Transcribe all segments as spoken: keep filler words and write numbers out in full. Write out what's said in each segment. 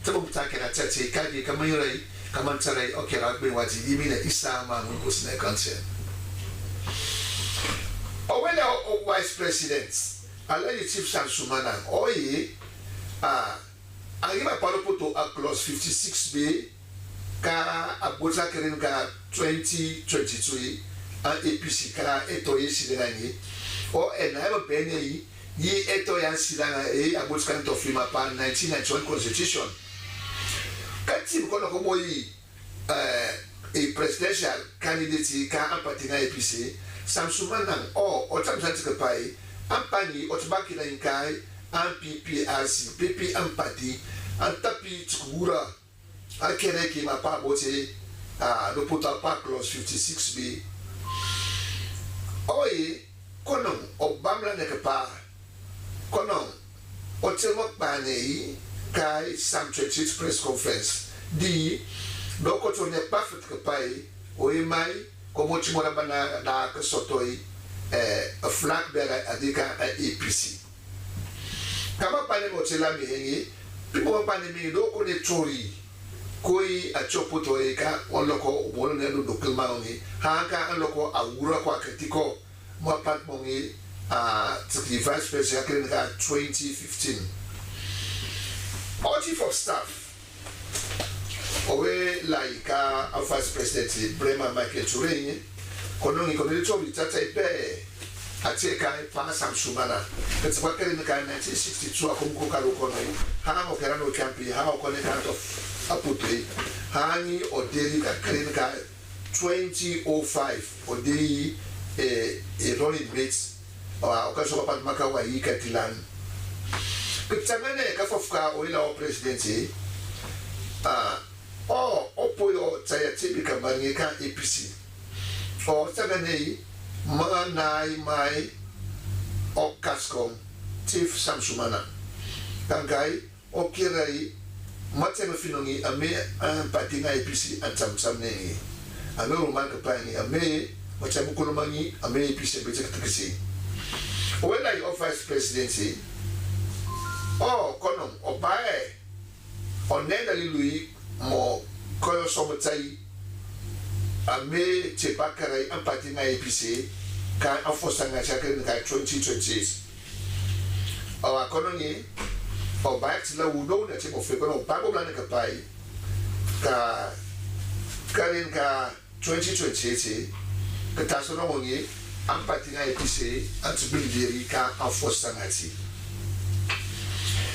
Tɛmɛ mutake na tɛte kagi kama yura yi kama ntara yi ɔkɛ ra gbe waji yi mi na isa ma mu gosi na kɔntiɛn. Ɔwɛ na o vice president, Alhaji Chief Samsumana, ɔye a, a yi ma palo poto a clause fifty-six B ka a bota keren ka twenty twenty-two, an A P C ka eto ye sidanga nge, o ɛna ɛba bɛnɛ yi yi eto ya sidanga e a bota kan tɔ fima pa nineteen ninety-one constitution. Ka tim kɔnɔ kɔmɔ yi, eh, a presidential candidate ka an pati nga A P C, Samsumana, o ɔtam san tike pa yi an pa ngi ɔtaba kila in kai an P P R C, P P an pati, an tapi tikura. Akɛnɛ ke ma pa bote a do put a pa clause fifty-six B. Oye, kɔnɔ ɔ bamla nɛkɛ pa, kɔnɔ ɔ te mɔ kpa nɛ yi kai Psalm twenty-eight press conference di do kɔtɔ nɛ pa fitke pa yi, oye mai kɔmɔ timɔ da bana da ke sɔtɔ yi, eh, flag bearer a di ka A P C. Kama pane mo tela mi henge, pipo ma pane mi do ko ne tori. Koi a chopo to e ka on loko bolo ne do dokil ma ongi. Ha ka an loko a wura kwa kritiko. Ma pat mongi a tiki vice president kren ka twenty fifteen. All chief of staff. Owe lai ka a vice president Brema Michael Turenye. Kono ngi kono to mi tata ipe. A tie ka pa Samsumana. Kati pa kere ni ka nineteen sixty-two a kum ko ka lo kono. Ha mo kera no kampi ha o kone ka to a putre. Ha ni o deri ka kere ni ka twenty oh five o deri e e running mate. Wa o ka so pa maka wa yi ka tilan. Kati mene ka fofka o ila o president e. Ah, o o poyo taya tibi ka manye ka A P C. Ɔ sɛgɛ ne yi ma na yi ma yi ɔ kaskɔm tif Samsumana. Kankai ɔ kira yi ma tɛmɛ finɔngi a me an pati nga A P C an samsam ne yi. A me roman ka pa yi a me ma tɛmɛ kolomangi a me A P C a bete ka tikisi. Ɔ wɛla yi ɔ vice president yi ɔ kɔnɔm ɔ baɛ. Ɔ nɛnda lilu yi mɔ kɔyɔ sɔmɔ tai a me te bakara yi an pati nga A P C ka an fɔsa nga chakri nga twenty twenty-eight. Ɔ akɔnɔ nge ɔ ba ɛkti la wu no na te mɔ fe kɔnɔ ba go bla ne ka pai ka kari nga twenty twenty-eight e, kata so nɔmɔ nge an pati nga A P C an ti bili di ri ka an fɔs sanga ti.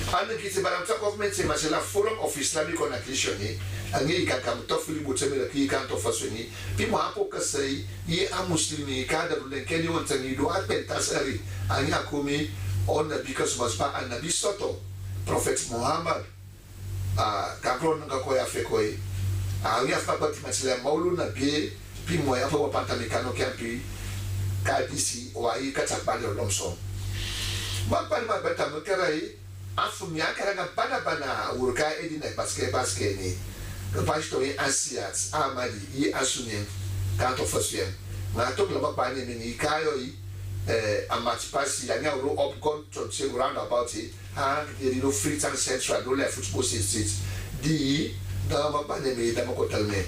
An ngi ti balam ta gɔvmɛnt e masela Forum of Islamic Organization e, an ngi ka kam tɔ fili bo tɛmɛ la ki ka tɔ fɔs ngi. Pi mo apo ka sɛy yi a Muslim yi ka da du lɛn kɛni wɔn tɛm yi do a pɛnta sɛri an ngi a komi ɔ nabi ka sumaspa an nabi sɔtɔ Prophet Muhammad. A ka klo nanga kɔ ya fɛ kɔ ye. A wi a fa kpa ti ma ti lɛ mawlu na bie pi mɔ ya fɛ wa panta mi kano kɛn pi ka disi o a yi ka ta kpa lɛ lɔm sɔn. Ma kpa ni ma bɛnta mi kɛra ye. A fu mi a kɛra nga bana bana a wuru ka edi na baskɛ baskɛ ni. Ka pa shi tɔ ye a si at a ma di ye a su ni. Ka tɔ fɔ su yɛn. Ma a tɔ kla ma kpa ni mi ni ka yɔ yi. A ma ti pa si a nya wuru ɔp gɔn tɔ se round about ye. A, e di do Freetown Central do lɛf football state state. Di, dama ba nɛmɛ dama kɔtal nɛ.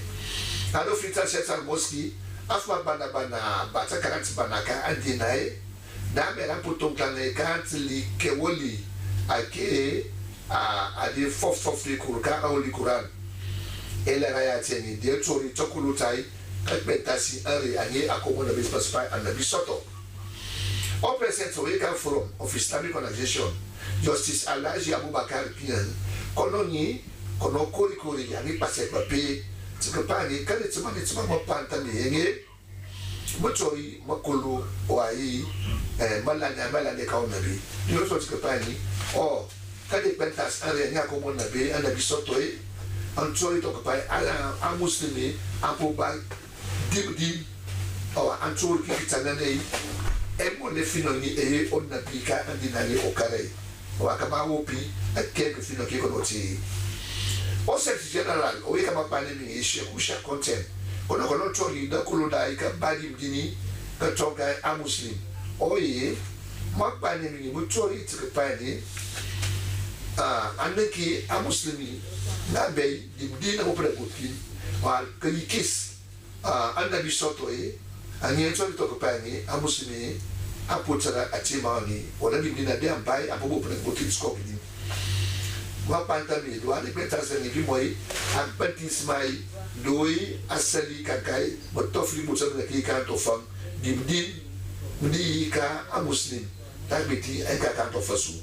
A do Freetown Central Mosque, a fu ma bana bana bata karanti bana ka a di na e. Na mɛ na puton kan e karanti li kɛ woli. A ke a a di fɔf fɔf di kur ka a woli kuran. E lɛ na ya tɛni di e tori tɔkulu tai. Ka kpɛnta si a re a nye a kɔmɔ na bi spaspai a na bi sɔtɔ. Ɔ president ɔ we kam from of Islamic Organization, Justice Alhaji Abubakar Pian, kɔnɔ ni kɔnɔ kori kori ya ni pasɛ kpa pe, ti kpa ni kani ti ma ni ti ma mɔ panta mi yenge, mo tori mo kolo wa yi, eh, malanya malanya ka ona bi. Ni o so ti kpa ni, ɔ, kani kpɛntas an re ni akomo na bi, an na bi sɔtɔ yi, an tori tɔ kpa yi, a, a, a Muslim yi, a po ba, Dim dim, awa anti ol kiki tanga na yi, ɛn mɔ ne finɔ ni eye ol na bika andi na ni okara yi. Awa kama wopi, ɛn kɛn ke finɔ ke kɔnɔ ti. O sɛkti jeneral, o ye kama pa ne mi ye shɛ kusha kɔntɛn. Kɔnɔ kɔnɔ tɔli, da kolo da yi ka badi mdini, ka tɔga a Muslim. O ye, ma pa ne mi ni mo tɔli tiki pa ni. Ah, an nɛki a Muslimi na bɛy, di mdin a bɔ pɛlɛ botkin, wal kɛ yi kes, ah, an na bi sɔtɔ e, an yɛn sɔri tɔk pa ni a Muslimi, a pot sara a tima ni, wala di mdin na de an bay, a bɔ bɔ pɛlɛ botkin skɔp ni. Wa panta mi, do a de bɛta sɛ ni bi mɔy, a bɛtin smay, do e, a sɛli kakai, bɔ tɔfli bɔ sɛli na ki kan tɔfam, di mdin, mdin yi ka a Muslim, tak beti a yi ka kan tɔfasu.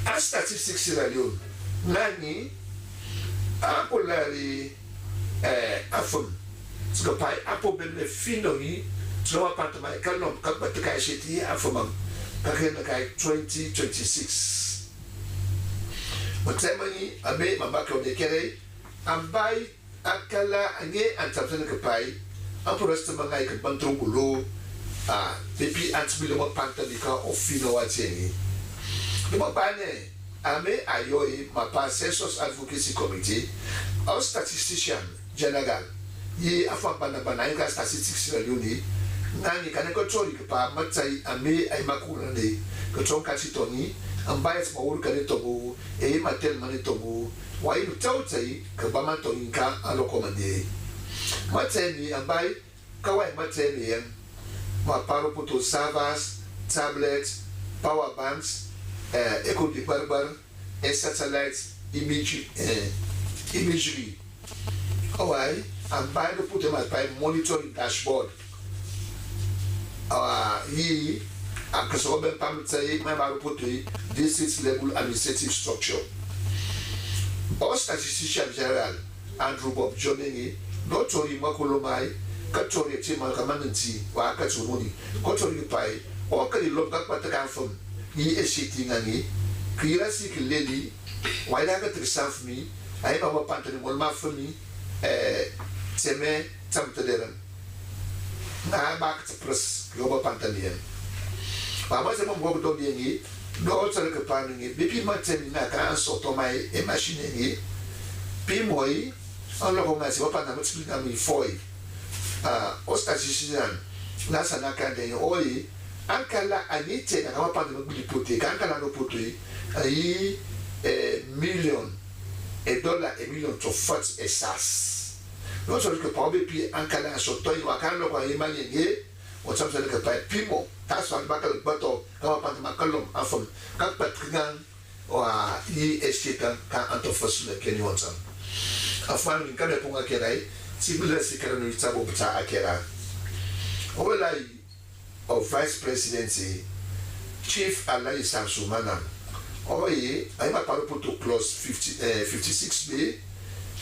A statistics Sierra Leone, nani, a polari, eh, a fun. Sika pai a po ben me fino mi, so wa panta mai kalom, ka pata kai sheti a fun mam, ka kena kai twenty twenty-six. But semani, a me, mamba kɛ o de kere, an bai, a kala, a nye, an tamsɛn kɛ pai, a po rɛst manga i kɛ ban tro gulo, a, pepi an tibile wa panta mi ka o fino wa tiɛni. Duma bane, a me a yɔ e, ma pa Census Advocacy Committee, ɔ statistician general, yi a fa bana bana yi ka statistics Sierra Leone, na yi ka ne kɔ tɔri kɛ pa ma tai a me a yi ma kura ne, kɛ tɔn ka ti tɔni, an ba yɛ ma wuru ka ne tɔbo, e yi ma tɛl ma ne tɔbo, wa yi nu tɛw tai, kɛ ba ma tɔni ka a lɔ kɔmande. Ma tai mi an ba yi, Kawai ma tɛl mi yɛn, ma paro poto servers, tablet, power banks, eh, echo di gbargbar, eh, satellite image, eh, imagery. Kawai, an bai do poto ma pai monitoring dashboard. Ah, yi, a kɛsɛ wɔ bɛn pam tɛ yi, ma ma do poto yi, district level administrative structure. Ɔ statistician general, Andrew Bob John nge, nɔ tɔri ma kolomai, ka tɔri e te ma ka mananti, wa ka tu moni, kɔ tɔri ni pai, ɔ ka di lɔb ka kpata ka fam, yi e si ti ngangi, ki yira si ki leli, wa ila ka tri sam fu mi, a yi ba ma panta ni mol ma fu mi, eh, teme tam te deran. Na bak ti pres, yo ba panta ni en. Ba ma se mo mo do ni en, no tɔri ka pa ni, bibi ma temi na ka an so to mai e machine ni, pi moi, An lɔkɔ nga si wapa na mɔt na mi fɔy. Ah, ɔ statistician, na sa na kan dɛn ɔy, an kala a ni tɛ na wapa na mɔt bili pote, kan kala no pote, a yi, eh, million, e dollar, e million to fat e sas. No so ke pa obe pi an kala so to yi wa kan lɔkɔ a yi mani nge, o sam sa ke pa pi mɔ, ta so an bakal bato, ka wapa na makalom, afon, ka pat knan, Wa yi estate kan antɔ fɔs lɛkɛ ni wɔn sam. A fɔ mi kan mɛ pɔn akɛra yi, ti bi lɛ si kɛra no yi tabo buta akɛra. O wɛ la yi, o vice president yi, Chief Alhaji Samson Manang. O yi, a yi ma paro poto clause fifty, eh, fifty-six B,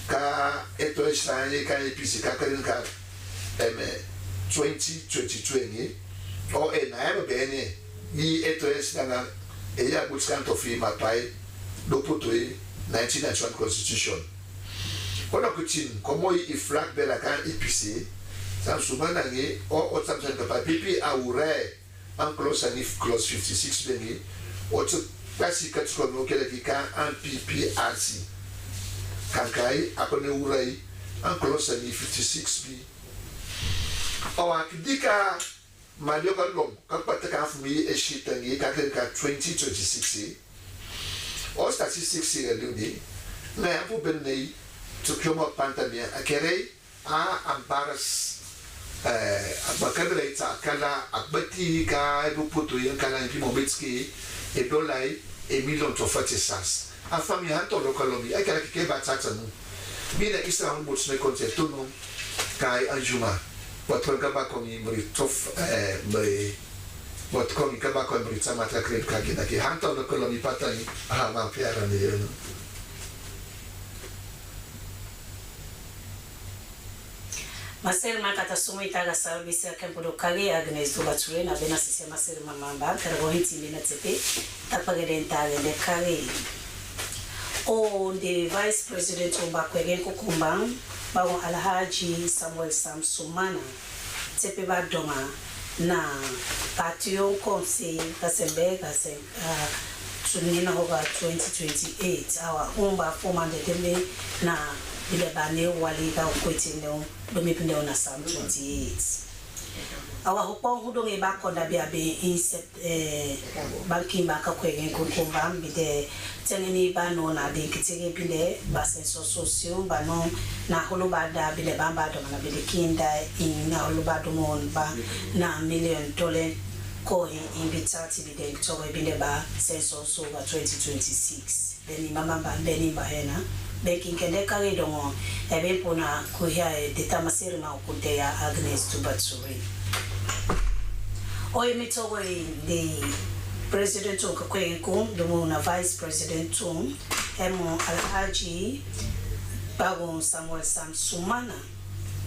ka eto esra yi ka A P C ka kɛrin ka, em, eh, twenty twenty-two ɛn yi. O e na yi ma bɛ ɛn yi. Yi eto esi nanga, e ya gut kan to fi mapai, do putu e nineteen ninety-one constitution. Kono kutin, komo yi i flag bela kan A P C, sam suma nangi, o, o sam san kapa pipi a ure, an klos ani klos fifty-six bengi, o tu kasi katsko no kele ki kan an P P R C. Kan kai, akone ure, an klos ani fifty-six bi. O akidika, Malioka lɔm, ka kpata ka fu mi e shi tangi ka kɛn ka twenty twenty-six e. O statistics e luni, na ya pu ben nei, tu kyomo panta mi a kɛrɛ, a ambaras, eh, a bakabila ita kala, a bati ka e bu putu yan kala in pimo betski, e dolai, e milion to fati sas. A fami han to loka lomi, a kɛrɛ kike ba tata nu. Mi na Israel bot ne konte tunu, kai anjuma. Bot kɔn kaba kɔn mi mri tof, eh, mri, bot kɔn mi kaba kɔn mri tama ta kred kaki na ki han to loka lomi patani, a ma piara ni yenu. Masɛr ma kata sumu i taga sawa bisi a kɛmpo do kagi Agnes Dubature na bena sisi a masɛr ma mamba kɛrɛ go hinti mi na tepe. Takpagede in tagede kagi. O de Vice President o bakwegen kukumban, bagon Alhaji Samuel Sam Sumana, tepe ba doma, na patio kɔnse kasembe kasem, ah, tunina hoga twenty twenty-eight, awa umba fomande tembe na bile bane wali ka kwete neo, domi pinde ona Sam twenty-eight. Awa hokpɔn hudung e ba kɔnda bia be in sɛt, eh, bankin baka kwɛgin kunkumba bi de tɛngini ba no na din kitigi bi de ba sɛn sɔsɔ siu ba no na holo ba da bi de ba ba dɔm na bi de kin da in na holo ba dɔm on ba na milion tole ko in in bi tati bi de tɔgɔ bi de ba sɛn sɔsɔ ba twenty twenty-six. Beni mama ba beni ba hena. Beki kende kare dongo. Ebe pona kuhia e deta maseri ma kunte ya Agnes Tubatsuri. Oye mi togo e de president o kakwe kum domo na vice president tum. Emo Alhaji Bagun Samuel Samsumana.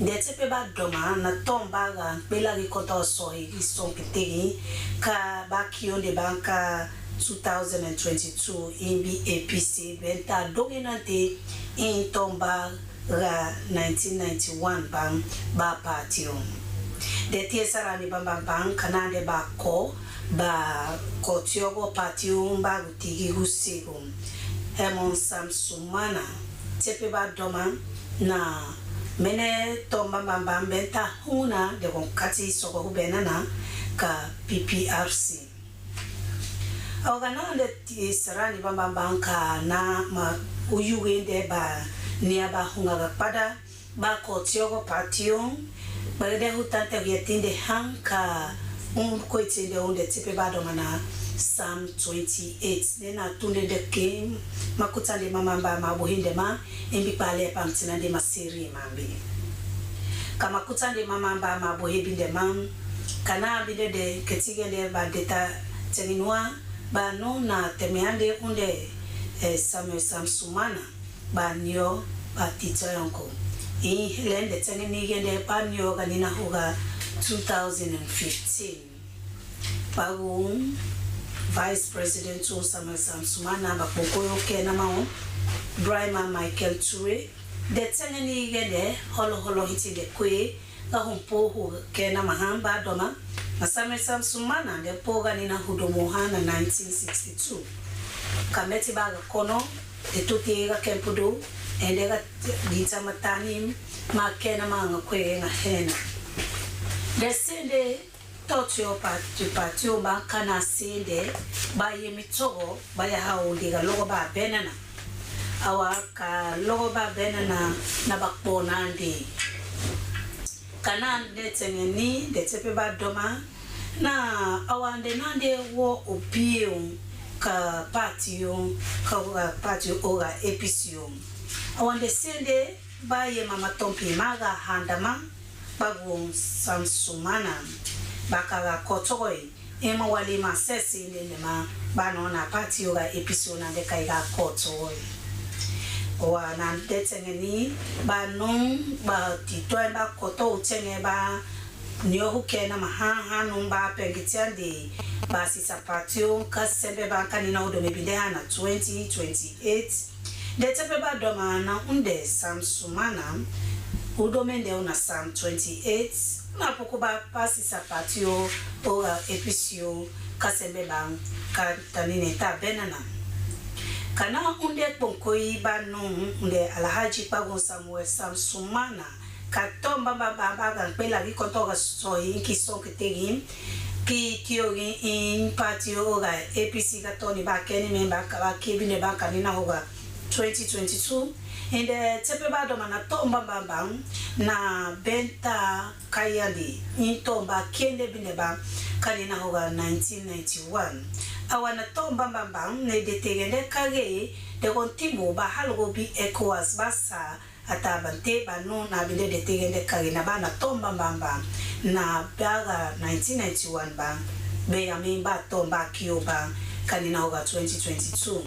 Nde tepe ba doma na tɔn ba ga kpela gi kɔtɔ sɔ e gi sɔn kitegi ka ba kion de banka two thousand and twenty-two in bi A P C bɛn ta dongenante in tɔn ba ga nineteen ninety-one ban ba patio. De tie sara ni ban ban ban kana de ba kɔ ba kɔtiɔgɔ patio ba gutigi gusego. Ɛmɔn Samsumana tepe ba dɔma na mɛnɛ tɔn ban ban ban bɛn ta huna de kɔn kati sɔgɔ hu bɛn nana ka P P R C. Aoga na de ti sarani ban ban ban ka na ma uyu wende ba nia ba hunga ga kpada ba kɔtiɔgɔ patio. Ba de hu tante yɛtin de han ka un kwete de un de tipe ba dɔma na Psalm twenty-eight. De na tunde de ke ma kutan de mama ba ma bohin de ma in bi kpale pam tina de ma seri ma bi. Ka ma kutan de mama ba ma bohe bin de mam. Kana bin de de ketige de ba deta tɛnginwa ba no na tɛmɛ ande unde, eh, Samuel Samsumana ba nio ba titɔyɔnko. In helen de tɛngini gende ba nio ganina hoga two thousand and fifteen. Ba un Vice President un Samuel Samsumana ba kpokoyo kɛ nama un Brima Michael Ture. De tɛngini gende holo holo hiti de kwe ga hun po hu kɛ na mahan ba dɔma. Na Samuel Samsumana de po ganina hudomo ha na nineteen sixty-two. Kameti ba ga kono de tute ga kɛmpudu ɛn de ga dinta matani ma kɛ na ma anga kwe ga hɛna. De sende tɔtio pati pati o ba kana sende ba ye mi togo ba ya ha o de ga logo ba bɛnana. Awa ka logo ba bɛnana na ba kpona de. Kana de tɛngɛ ni de tepe ba dɔma na awa de na de wo o bi o ka pati o ka pati o ga A P C o. Awa de sende ba ye mama tɔmpi ma ga handama. Kpagun Samsumana ba ka ga kɔtɔy. Ema wali ma sɛsi ne ne ma ba no na pati o ga A P C o na de ka ga kɔtɔy. Wa na de tɛngɛ ni ba no ba titɔy ba kɔtɔ o tɛngɛ ba nio hu kɛ na ma han han no ba pɛngitian de ba sisa pati o ka sɛmbɛ ba ka ni na o do me bi de ha na twenty twenty-eight. De tepe ba dɔma na un de Samsumana. Udo mende una Psalm twenty-eight. Una poko ba pasi sapatio ora episio kasembe ban ka tanine ta benana. Kana un de kponkoi ba nu un de Alhaji Kpagun Samuel Samsumana. Ka tɔn bambambamba ga kpela gi kɔntɔ ga sɔhi ki sɔn ki tegi ki tio gi in pati o ga A P C ga tɔni ba kɛni mɛn ba kaba kebi ne ba kani na o ga twenty twenty-two. In de tepe ba dɔma na tɔn bambamba na bɛnta kayandi in tɔn ba kende bi ne ba kani na o ga nineteen ninety-one. Awa na tɔn bambamba ne de tege ne kage de kɔntimu ba halogo bi ECOWAS ba sa Ata bante ba nu na binde de tegen de kari na ba na tɔn bambamba na bara nineteen ninety-one ba be ami ba tɔn ba kio ba kani na oga twenty twenty-two.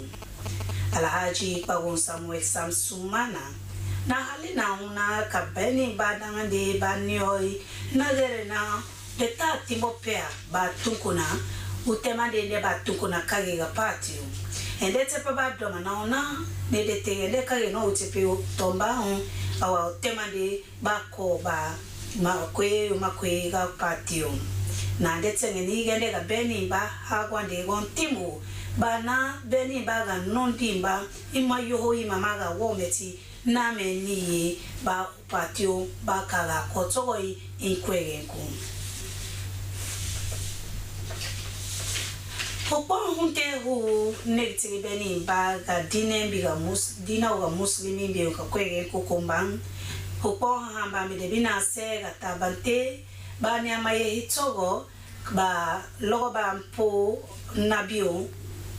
Alhaji Kpagun Samuel Samsumana na hali na una ka beni ba dangande ba nioi na gere na Deta timbo pea ba tunkuna, utema de nde ba tunkuna kage ga pati o. Ende tepe ba doma na ona, ne de te ende kage no utepe o tomba o, awa utema de ba ko ba ma kwe ma kwe ga pati o. Na de tenge ni gende ga beni ba hagwa de gon timbo, ba na beni ba ga non dimba, ima yoho ima ma ga wo meti, na me ni ye ba Patio ba kala kɔtɔgɔ i in kwɛgɛn kun. Ukpɔn hunte hu negtiri bɛni ba ga dinen bi ga mus dina u ga muslimi bi ga kwege kukumban. Ukpɔn hamba mi de bina sɛ ga tabante ba ni amaye hitogo ba lɔgɔ ba mpo nabio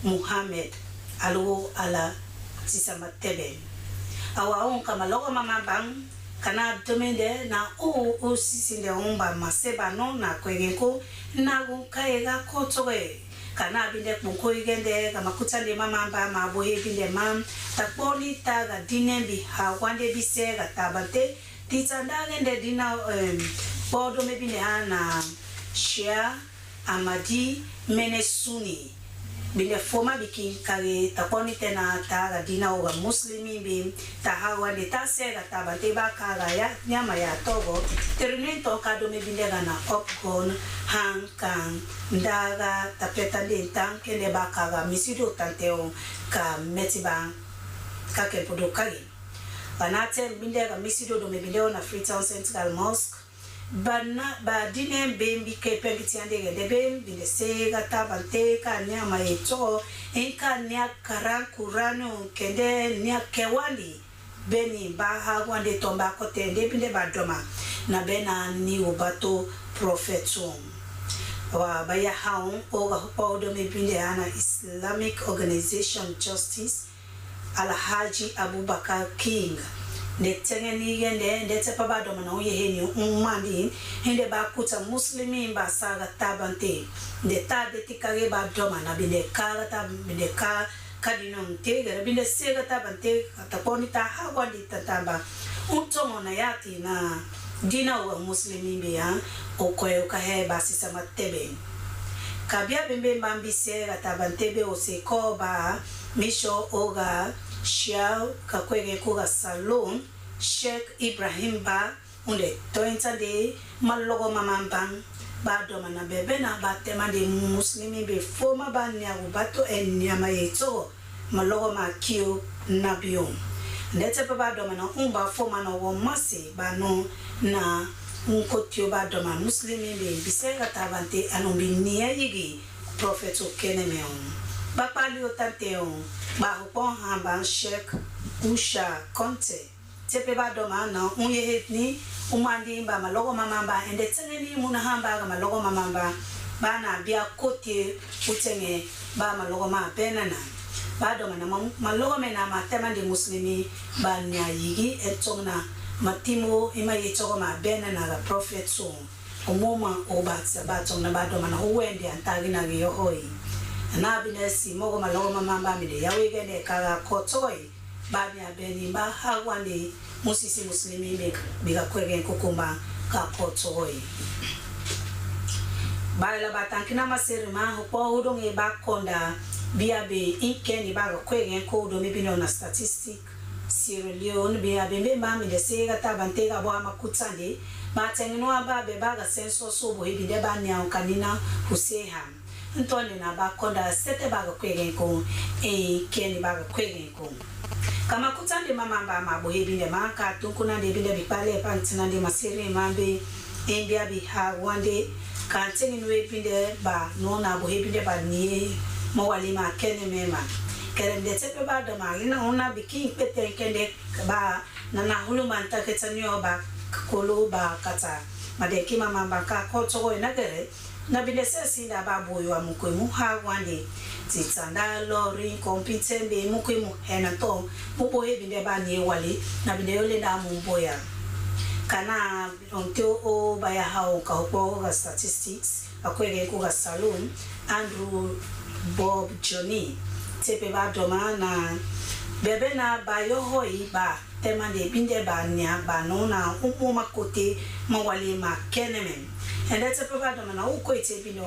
Muhammad alwo ala sisamba tɛbɛ. Awa un kama lɔgɔ mama ban kana domende na u u sisinde un ba maseba nɔ na kwege ku na gun kaye ga kotoge. Kana binde kpɔnko igɛndɛ ga makuta nde mama ba ma boye binde mam takpɔni ta ga dinen bi ha wande bi sɛ ga tabante. Tita nda gɛndɛ dina kpɔdo me binde ha na shia amadi mene suni. Binde foma bikin kage takpɔni tɛna ta ga dina oga muslimi bi ta ha wande ta sɛ ga tabante ba kaga ya nyama ya tɔgɔ. Terinin tɔ kado me binde ga na ɔpgɔn han kan ndaga tapɛta nde tan kende ba kaga misido tanteo ka mɛti ba ka kɛmpo do kagi. Ba na tɛm binde ga misido do me binde ona Freetown Central Mosque. Ba na ba dine ben bi ke pɛngiti ande gɛndɛ ben binde se ga tabante ka nia ma eto in ka nia karan kuranu kende nia kɛwandi. Beni ba ha wande tɔmba kɔtɛ nde binde ba dɔma na bena ni ubato prɔfɛt un. Wa ba ya ha un o ga hukpa udo me binde ana Islamic Organization Justice Alhaji Abubakar King. Nde tɛngɛ ni yɛndɛ nde tɛpa ba dɔma na un yehe ni un mandi nde ba kuta muslimi ba saga tabante. Nde ta de tikare ba dɔma na binde kara ta binde ka Kadinɔn te gɛrɛ binde sega tabante katakpɔni ta hagwandi tatamba. Un tɔmɔ na yati na dina wa muslimi be ya okɔɛ uka hɛ ba sisama tɛbɛn. Kabia bembe mambi sega tabante be ose kɔ ba misho oga shia kakwege koga salon Sheikh Ibrahim ba. Unde tɔinta de malɔgɔ maman ban ba dɔma na bɛbɛ na ba tɛma de muslimi be foma ba nia ubato ɛn nia ma ye togo malɔgɔ ma kio na bion. Nde tɛpɛ ba dɔma na un ba foma na wɔ mase ba nɔ na un kotio ba dɔma muslimi be bisɛ ga tabante anu bi nia yigi prɔfɛt okɛnɛ mɛ un. Ba kpali o tante un ba hukpɔn han ban shɛk usha kɔntɛ. Tepe ba dɔma na un ye het ni un mandi ba malɔgɔ mama ba ɛn de tɛngɛ ni mun han ba ga malɔgɔ mama ba ba na bia kote u tɛngɛ ba malɔgɔ ma bɛna na ba dɔma na malɔgɔ mɛ na ma tɛma de muslimi ba nia yigi ɛn tɔng na ma timo ima ye tɔgɔ ma bɛna na ga prɔfɛt so. Omoma o ba tisa ba tɔng na ba dɔma na u wɛn de antagi na ge yɔ hɔyi. Na bi nɛ si mɔgɔ malɔgɔ mama ba mi de yawe gɛn de kaga kɔ tɔgɔ yi. Ba mi a bɛni ba ha wande musisi muslimi mi bi ga kwɛgɛn kokomba ka kɔ tɔgɔ yi. Ba ila ba tankina ma seri ma hukpɔ udong e ba kɔnda bia be inkɛn i ba ga kwɛgɛn ko udo mi bi nɔ na statistik. Sierra Leone bin a bin be ma mi de se ga tabante ga bo ama kutande ba tɛngi no aba be ba ga sɛnsɔ so bo he bin de ba ni a kanina hu se ham. Ntɔni na ba kɔnda sete ba ga kwegen ko e keni ba ga kwegen ko. Kama kutande mama ba ma bo he bin de ma ka tunkuna de bin de bi pale pantina de ma sere ma be India bi ha wande kan tɛngi no e bin de ba no na bo he bin de ba ni mo wali ma kene me ma. Kɛlɛm de tepe ba dɔma ina una bikin kpeten kɛn de ba na na hulu man taketa ni o ba kolo ba kata. Ma de kima man ba ka kɔ tɔgɔ ina gɛrɛ na bi de sɛ si da ba bo yo a mu kwe mu ha wande. Ti tanda lɔri kɔmpi tɛn be mu kwe mu hɛ na tɔ mu bo he bi de ba ni e wali na bi de yo le da mu boya. Kana ɔnte o ba ya ha o ka o kpɔ o ga statistics. Akwege kuga salon Andrew Bob Johnny tepe ba dɔma na bɛbɛ na ba yɔhɔyi ba tɛma de bindɛ ba nia ba nɔ na umuma kote ma wali ma kɛnɛmɛ. Ɛndɛ tepe ba dɔma na uko ite bi nɔ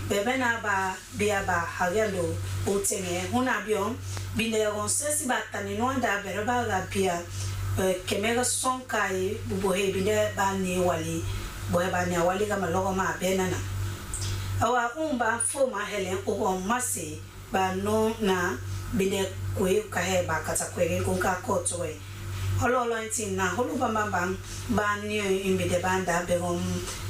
bɛbɛ na ba bia ba hariando utɛngɛ huna biɔ bindɛ ɔn sɛsi ba tani nɔ anda bɛrɛ ba ga bia kɛmɛ sɔn kai bubohe bindɛ ba ni wali. Bɔɛ ba ni awali ga malɔgɔ ma abɛ nana. Awa un ba fo ma hɛlɛn uwɔ mase ba no na bindɛ kwe ka hɛ ba kata kwege kun ka kɔtɔ ɛ. Olo olo ntin na holu bambambam, ba ni in bi de banda begom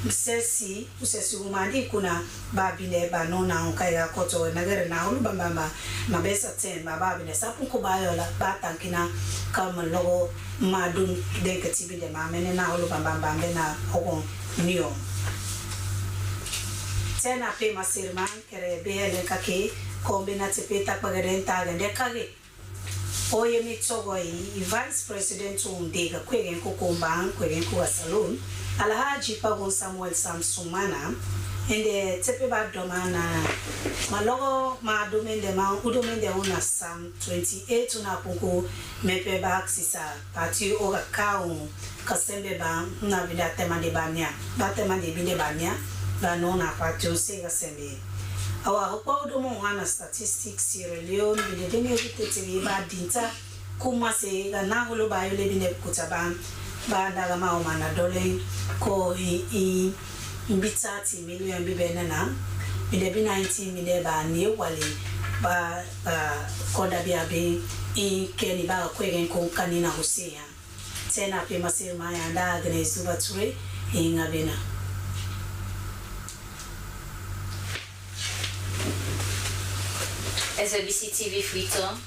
sesi usesi umadi kuna ba bile ba no na un kaiga koto nagere na holu bambambam. Ma besa ten ba ba bile sapun kuba yola ba tankina kama logo ma dun denke tibi de ma mene na holu bambambam de na ogon niyo. Tena pe masirman kere bele kake kombe na tipe takpagere ntagen de kage. Oye mi togo i vice president un dega kwegen kukumban kwegen kuga salon. Alhaji pagun samuel samsumana. Ende tepe ba doma na malogo ma domende ma udomende una sam twenty-eight una punku mepe ba sisa pati oga kaun. Kasembe ba na vida tema de bania ba tema de binde bania. Ba no na pati un se kasembe. Awa hokpa udomo wana statistics Sierra Leone binde denge tetiri ba dinta. Kuma se ga na holo ba yole binde kuta ba ba daga ma uma na dole ko i i bi thirty million bi bene na. Binde bi nineteen million ba ni wali ba ba koda bi abi i keni ba kwegen ko kani na hosea. Tena pe masir maya nda agnes zuba ture inga bena. S B C T V Freetown.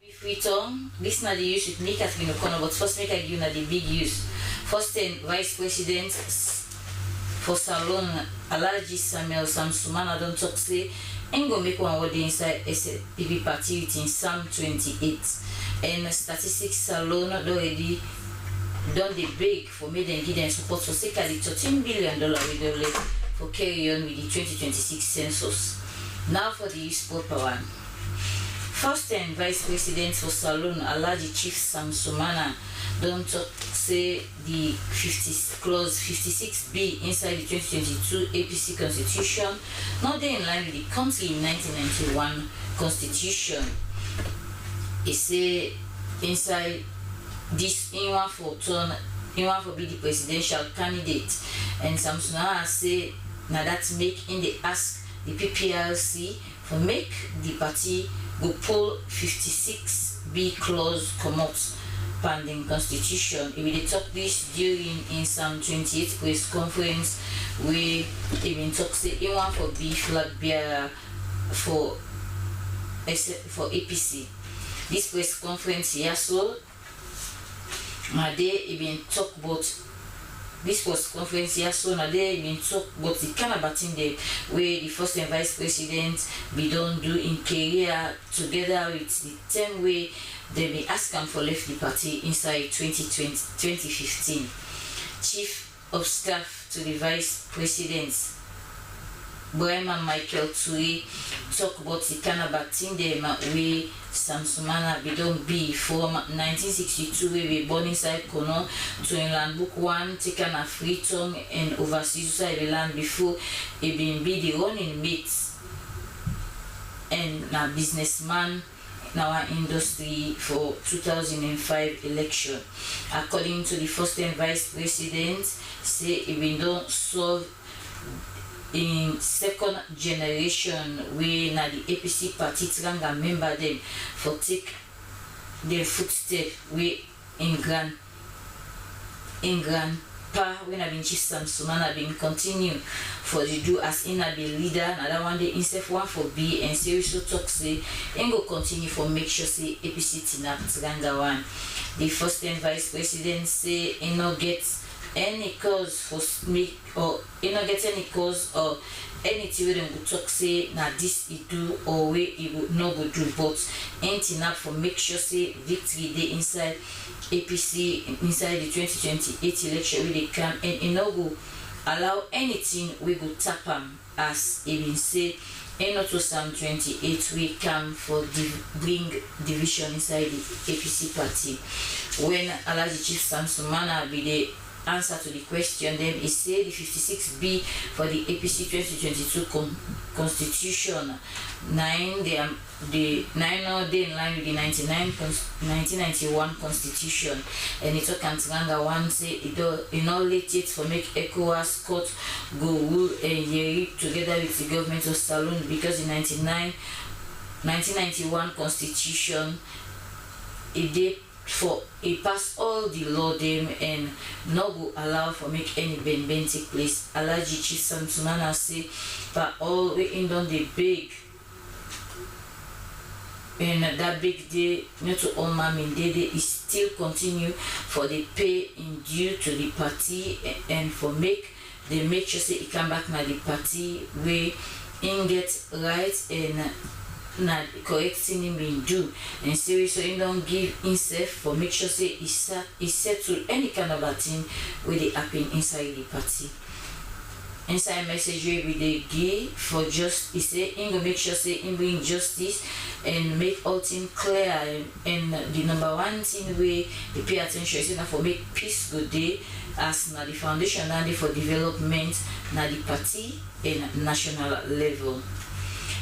If we turn, dis na di use with me, Catherine Okono, but first make I give una di big use. First ten, Vice President s- for Salon, Alhaji Samuel Samsumana don tok say im go make one word dey inside S P P party with im Sam twenty-eight. And Statistics Salon don already don dey beg for make dem give dem support for sake of di thirteen billion dollar wey don left for carry on with di twenty twenty-six census. Now for di use proper one. First ten Vice President for Salon, Alhaji Chief Samsumana, don tok say di fifty clause fifty-six B inside di twenty twenty-two A P C constitution no dey in line with di country nineteen ninety-one constitution. E say inside dis im wan for turn im wan for be di presidential candidate, and Samsumana say na dat make im dey ask di P P R C for make di party go pull fifty-six B clause comot pan di constitution. E bin dey tok dis during im Sam twenty-eight press conference wey e bin tok say im wan for be flag bearer for S- for A P C. Dis press conference ya so na dey e bin tok bout dis press conference ya so na dey e bin tok bout di kind of batin dem wey di first time vice president bin don do in career togeda wit di term wey dem bin ask am for left di party inside twenty twenty twenty fifteen. Chief of staff to di vice president, Brahima Michael Ture, tok bout di kind of batin dem wey Samsumana bin don be from nineteen sixty-two wey bin born inside Kono to im land book one, take am na free tongue and overseas so e bin land before e bin be di running mate and na businessman na one industry for two thousand and five election. According to di first time vice president, say e bin don solve im second generation wey na di A P C party tranga member dem for take dem footstep wey im grand im grandpa wey na bin chief Samsumana bin continue for di do as im na bin leader na dat one day imsef wan for be and say also tok say im go continue for make sure say A P C tinap tranga one. Di first time vice president say e no get any cause for make or e no get any cause or anytin wey dem go tok say na dis e do or wey e go no go do but im tinap for make sure say victory dey inside A P C inside di twenty twenty-eight election wey dey come and e no go allow anytin wey go tap am as e bin say e no to Sam twenty-eight wey come for div- bring division inside di A P C party. Wen Alhaji Chief Samsumana bin dey answer to di question dem, e say di fifty-six B for di A P C twenty twenty-two con-, constitution na im dey, am, dey, na im no dey in line with di ninety-nine cons-, nineteen ninety-one constitution, and e tok am tranga one say e don, e no late yet for make ECOWAS court go rule Yeri together with di government of Saloon, because di ninety-nine, nineteen ninety-one constitution, e dey for, e pass all di law dem and no go allow for make any bend bend take place. Alhaji Chief Samsumana say, pa all wey im don dey beg, and dat beg dey not to all mamin dey dey, e still continue for dey pay im due to di party and for make dey make sure say e come back na di party wey im get right and na correct thing im bin do, and say so im don give imsef for make sure say e sa-, e settle any kind of a thing wey dey happen inside di party. Inside message wey we dey give for just, e say im go make sure say im bring justice and make all thing clear, and, and di number one thing wey dey pay attention, e say na for make peace go dey, as na di foundation na dey for development na di party and national level.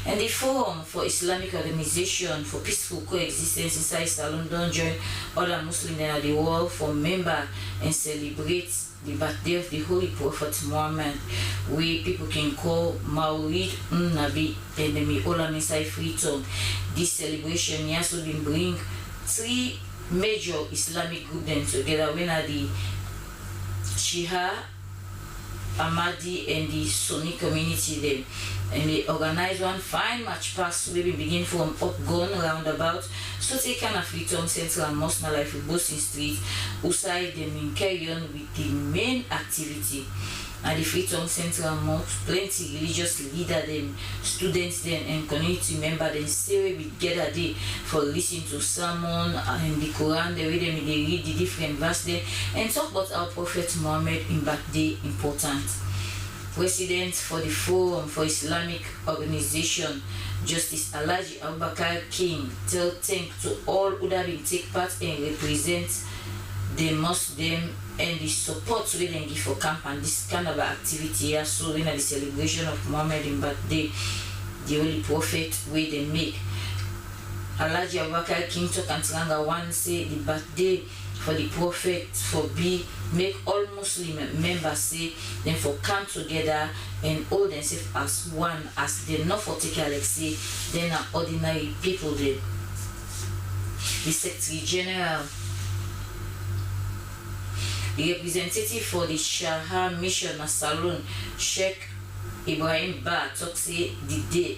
And di Forum for Islamic Organization for Peaceful Coexistence inside Saloon don join other Muslim dem na di world for member and celebrate di birthday of di Holy Prophet Muhammad, wey pipo kin call Maulid un-Nabi, and dem bin hold am inside Freetown. Dis celebration ya so bin bring three major Islamic group dem together, wey na di Shia, Ahmadi and di Sunni community dem. And dey organize one fine march past wey bin begin from Upgon roundabout sotey kana Freetown Central Mosque na like Igbosing Street, usai dem bin carry on with di main activity. Na di Freetown Central Mosque, plenty religious leader dem, students dem and community member dem say wey bin gather dey for listen to sermon and di Quran dem wey dem bin dey read di different verse dem and talk about how Prophet Muhammad im birthday important. President for di Forum for Islamic Organization, Justice Alhaji Abubakar King, tell thank to all who dat bin take part and represent di mosque dem and di support wey dem give for camp and dis kind of activity ya so, wey na di celebration of Muhammad im birthday, di Holy Prophet wey dem make. Alhaji Abubakar King tok am tranga one say di birthday for di Prophet for be make all Muslim member say dem for come together and hold demsef as one, as dem no for take am like say dem na ordinary pipo dem. Di Secretary General, di representative for di Shahar Mission na Saloon, Sheikh Ibrahim Ba, tok say di day,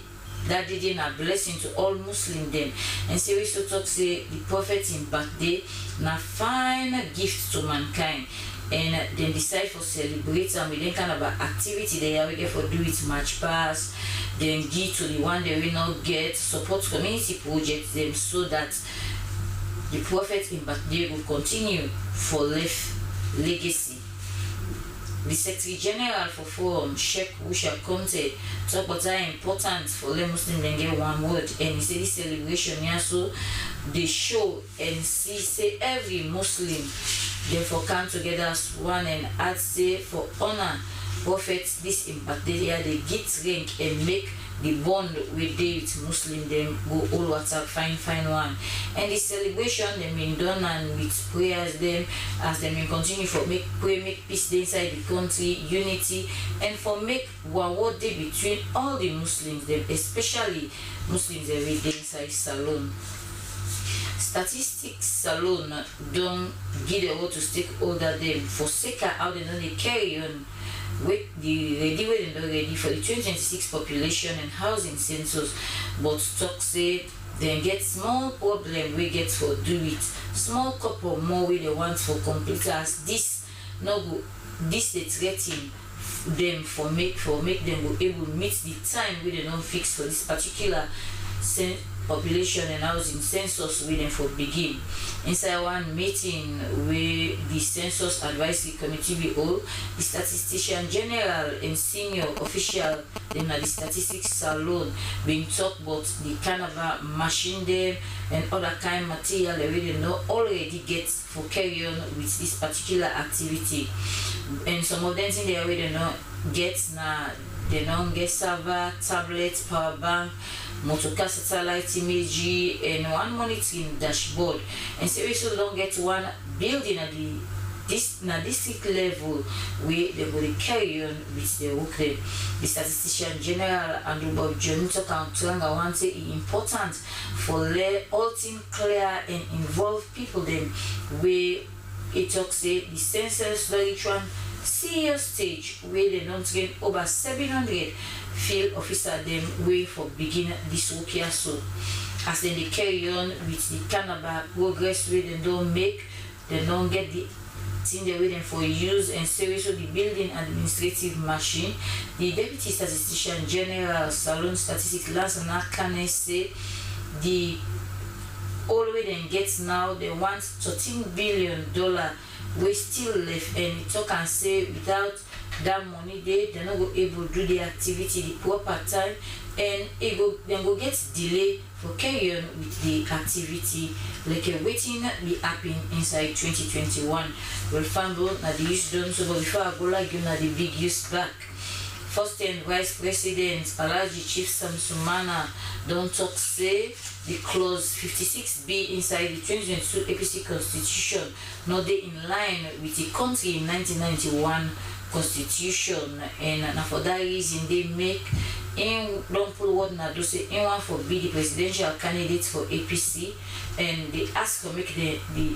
dat day dey na blessing to all Muslim dem, and say we so tok say di Prophet im birthday na fine gift to mankind, and dem decide for celebrate am with dem kind of activity dem ya wey get for do with march past, dem give to di one dem wey no get, support community project dem, so dat di Prophet im birthday go continue for lef legacy. Di Secretary General for Forum, Sheikh Wusha Conte, tok about how important for let Muslim dem get one word, and e say dis celebration ya so dey show and see say every Muslim dem for come together as one, and add say for honour Prophet dis im birthday ya dey get rank and make di bond wey dey with Muslim dem go hold water fine fine one. And di celebration dem bin don am with prayers dem, as dem bin continue for make pray make peace dey inside di country, unity, and for make wawo dey between all di Muslims dem, especially Muslims dem wey dey inside Saloon. Statistics Saloon don give di word to stakeholder dem for sake of how dem don dey carry on wey di ready wey dem don ready for di twenty twenty-six population and housing census, but tok say dem get small problem wey get for do with small couple more wey dem want for complete, as dis no go, dis dey threaten dem for make, for make dem go able meet di time wey dem don fix for dis particular cen-, population and housing census wey dem for begin. Inside one meeting wey di Census Advisory Committee bin hold, di Statistician General and senior official dem na di Statistics Salon bin tok bout di carnival machine dem and oda kain material dem wey dem don already get for carry on wit dis particular activity. And some of dem tin dem wey dem don get na dem don get server, tablet, power bank, motor car satellite imagery, and one monitoring dashboard. And say we also don get one building at di dis na district level wey dem go dey carry on wit di work dem. Di Statistician General, Andrew Bob Johnny, tok am tranga one say e important for let all tin clear and involve pipo dem wey e tok say di census don reach one serious stage wey dem don train over seven hundred field officer dem wey for begin dis work ya so. As dem dey carry on wit di carnival progress wey dem don make, dem don get di tin dem wey dem for use and say so di building administrative machine. Di Deputy Statistician General, Salon Statistics, Lansana Kane, say di all wey dem get now, dem want thirteen billion dollar wey still lef, and e tok am say without dat money dey, dem no go able do di activity di proper time, and e go dem go get delay for carry on wit di activity like wetin bin happen inside twenty twenty-one. Well, fambo, na di use don so, but before I go like una di big use back. First and Vice President Alhaji Chief Samsumana don tok say di clause fifty-six B inside di twenty twenty-two A P C constitution no dey in line wit di kontri nineteen ninety-one constitution, and na for dat reason dey make im don put word na do say im wan for be di presidential candidate for A P C, and dey ask for make dem dey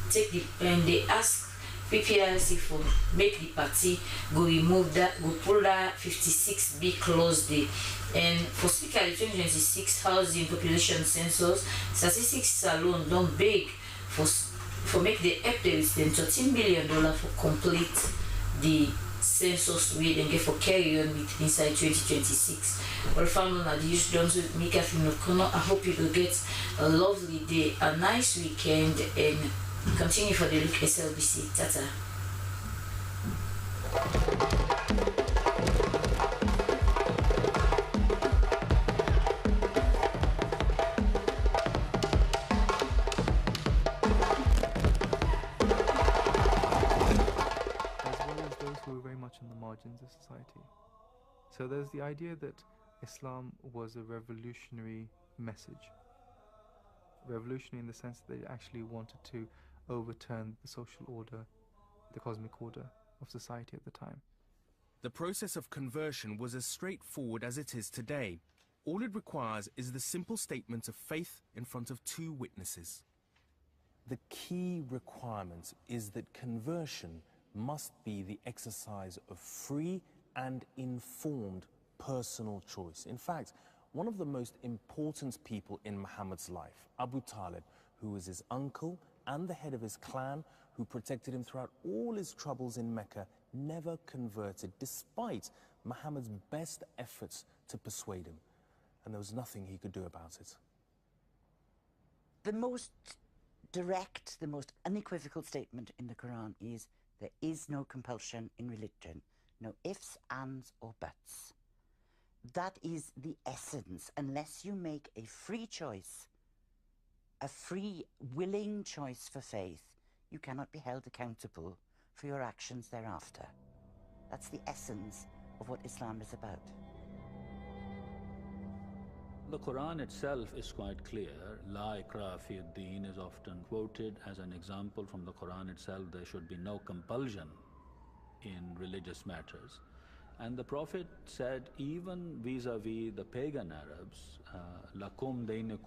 take di and dey ask P P R C for make di party go remove dat go pull dat fifty-six B clause dey. And for speaker di twenty twenty-six housing population census, Statistics Salon don beg for s- for make dem help dem wit dem thirteen billion dollar for complete di census wey dem get for carry on wit inside twenty twenty-six. Well, family, na di use don so make I feel no corner. I hope you go get a lovely day, a nice weekend, and continue for the look S L B C. Tata. As well as those who were very much on the margins of society. So there's the idea that Islam was a revolutionary message. Revolutionary in the sense that it actually wanted to overturn the social order, the cosmic order of society at the time. The process of conversion was as straightforward as it is today. All it requires is the simple statement of faith in front of two witnesses. The key requirement is that conversion must be the exercise of free and informed personal choice. In fact, one of the most important people in Muhammad's life, Abu Talib, who was his uncle and the head of his clan, who protected him throughout all his troubles in Mecca, never converted despite Muhammad's best efforts to persuade him. And there was nothing he could do about it. The most direct, the most unequivocal statement in the Quran is, "There is no compulsion in religion, no ifs, ands, or buts." That is the essence, unless you make a free choice, a free, willing choice for faith, you cannot be held accountable for your actions thereafter. That's the essence of what Islam is about. The Quran itself is quite clear. La ikraha fi din is often quoted as an example from the Quran itself. There should be no compulsion in religious matters. And the Prophet said, even vis-a-vis the pagan Arabs, uh, "Lakum dinukum."